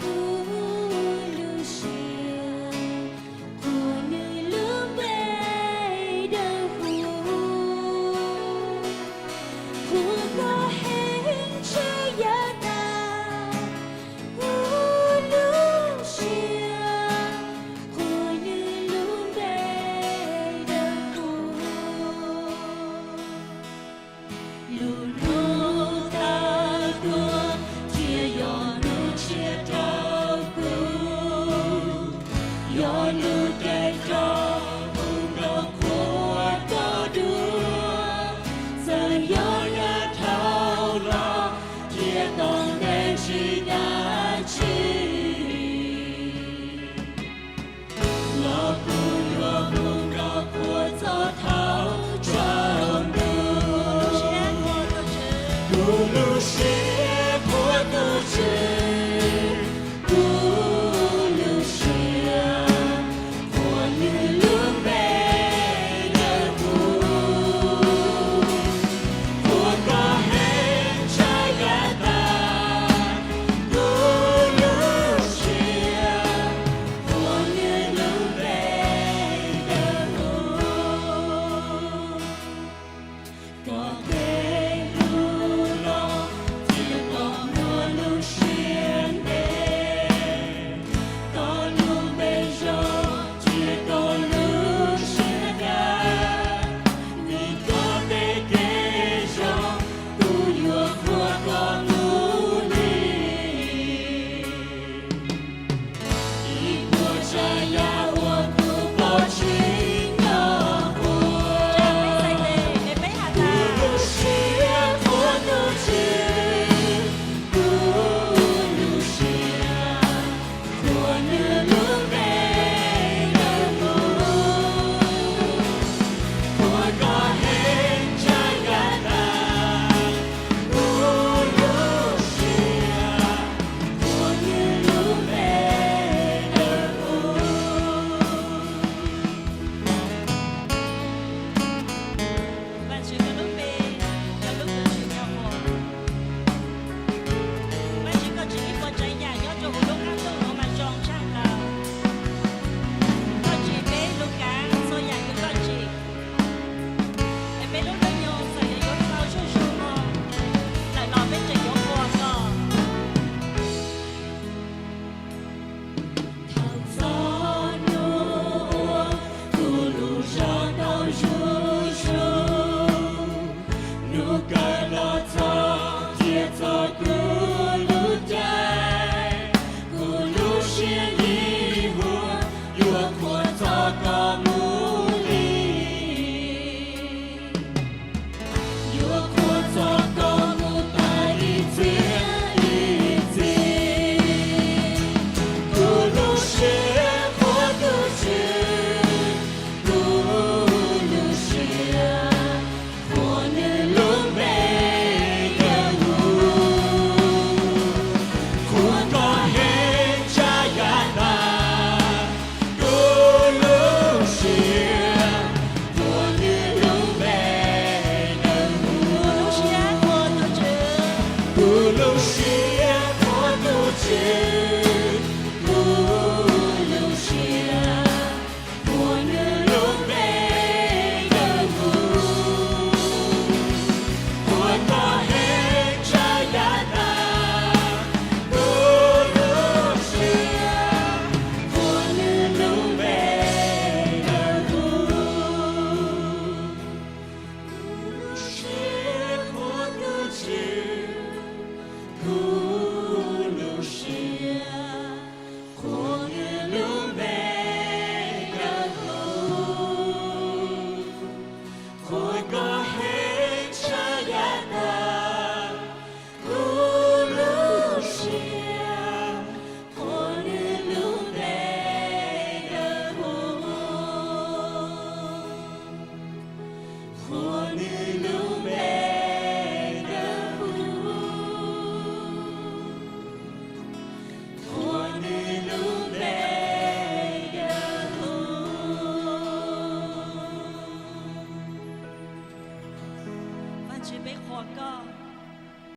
Kuv lub siab qhuas nws lub npe dawb huv, qhuas koj heev tshaj yav tas. Kuv lub siab qhuas nws lub npe dawb huv. Lub hnub tawm tuaj thiaj yog lub tshiab rau kuv, yog lub caij rau kuv nrog qhuas koj dua. Txawm yog nag dhau los thiab tom ntej tsis dab tsi, los kuv yuav mus nrog qhuas txog thaum tsaus ntuj. Kuv lub siab qhuas tus Tswv, kuv lub siab qhuas nws lub npe dawb huv, qhuas koj heev tshaj yav tas. Kuv lub siab qhuas nws lub npe dawb huv. Koj tej lus los thiab koj muaj lub siab ntev, koj lub npe zoo thiab koj lub siab dawb, vim koj tej kev zoo kuv yuav qhuas koj mus li. Ib puas tsav yam uas kuv pom tsis nco qhuas, kuv lub siab qhuas tus Tswv, kuv lub siab qhuas nws lub npe dawb huv, qhuas koj heev tshaj yav tas. Kuv lub siab qhuas nws lub npe dawb huv. Vajtswv, koj lub npe, koj lub npe tsis nco qhuas. Vajtswv, koj tsim ib puas tsav yam nyob rau hauv lub qab ntuj no mas zoo tshaj plaws. Koj tsim peb lub kav txhua yam yog koj tsim. Es peb lub hnub nyoog txawm yuav yuav tau zuj zus no lawm los peb tseem yuav qhuas koj. Thaum txog hnub uas kuv lub zog tau zuj zus, hnub kawg los txog thiab txog kuv lub caij, kuv lub siab yim huam yuav qhuas txog koj mus li. Yuav qhuas txog koj mus tas ib txhis ib txhis. Kuv lub siab qhuas tus Tswv, kuv lub siab qhuas nws lub npe dawb huv, qhuas koj heev tshaj yav tas. Kuv lub siab qhuas nws lub npe dawb huv, kuv lub siab qhuas tus Tswv, kuv lub siab qhuas nws lub npe dawb huv, qhuas koj heev tshaj yav tas. Kuv lub siab qhuas nws lub npe dawb huv, kuv lub siab qhuas tus Tswv, kuv lub siab qhuas nws lub npe dawb huv, qhuas koj heev tshaj yav tas. Kuv lub siab qhuas nws lub npe dawb huv, qhuas nws lub npe dawb huv, qhuas nws lub npe dawb huv. Vajtswv, peb qhuas koj.